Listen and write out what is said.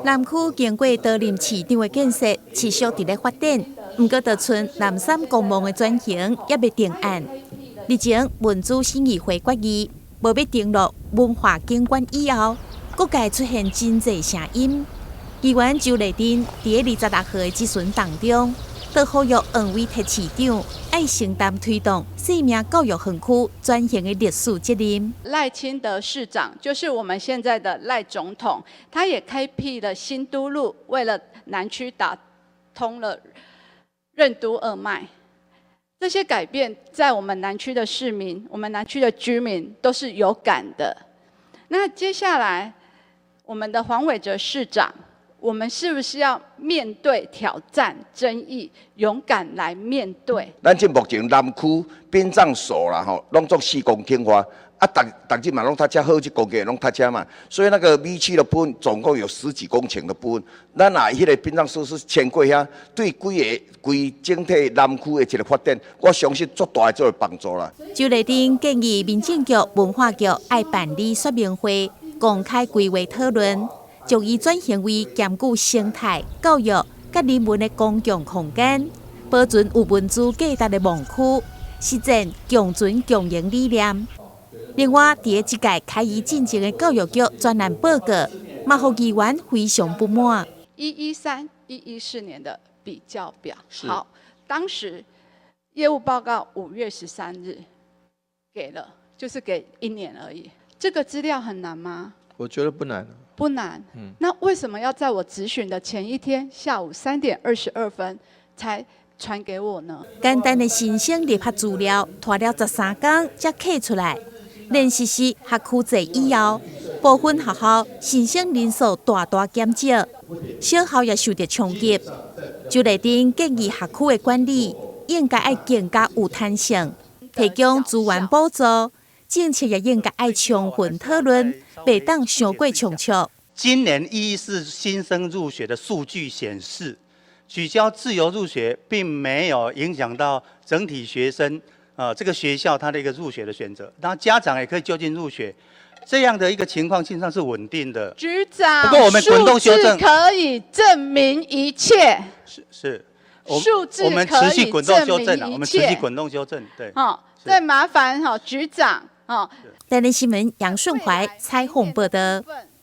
南區經過多任市長的建設，持續佇咧發展，毋過就賰南山公墓的轉型猶未定案。日前文資審議會決議，無欲登錄文化景觀以後，各界出現真濟聲音。議員周麗珍佇26號的質詢當中，就呼籲黃偉哲市長愛承擔推動生命教育園區轉型的歷史責任。賴清德市長就是我們現在的賴總統，他也開闢了新都路，為了南區打通了任督二脈。這些改變，在我們南區的市民、我們南區的居民都是有感的。那接下來，我們的黃偉哲市長，我們是不是要面對挑戰、爭議，勇敢來面對？咱這目前南區殯葬所啦，吼，攏總4公頃外，啊，逐逐日嘛攏塞車，好幾公頃攏塞車嘛，所以那個 B 區的部分總共有十幾公頃的部分，咱若彼個殯葬設施遷過遐，對規个規整體南區的一個發展，我相信足大的這個幫助啦。周麗珍建議民政局、文化局愛辦理說明會，公開規劃討論，將伊轉型為兼顧生態、教育佮人文的公共空間，保存有文資價值的墓區，實踐共存共榮理念。另外，佇咧這屆開議進前的教育局專案報告，嘛予議員非常不滿。 113、114年的比較表，好，當時業務報告5月13日給了，就是給一年而已。這個資料很難嗎？我覺得不難。不難。那為什麼要在我質詢的前一天下午3點22分才傳給我呢？簡單的新生入學資料，拖了13工才揢出來。連實施學區制以後，部分學校新生人數大大減少，小校也受著衝擊。周麗珍建議學區的管理應該愛更加有彈性，提供資源補助，政策也應該愛充分討論，袂當傷過倉促。今年114新生入學的數據顯示，取消自由入學並沒有影響到整體學生。這個學校它的一個入學的選擇，那家長也可以就近入學，這樣的一個情況，基本上是穩定的。局長，不過我們滾動修正可以證明一切。是是，數字我們持續滾動修正，我們持續滾動修正，對。好，再麻煩哈局長，哈。台視新聞楊順懷採訪報導。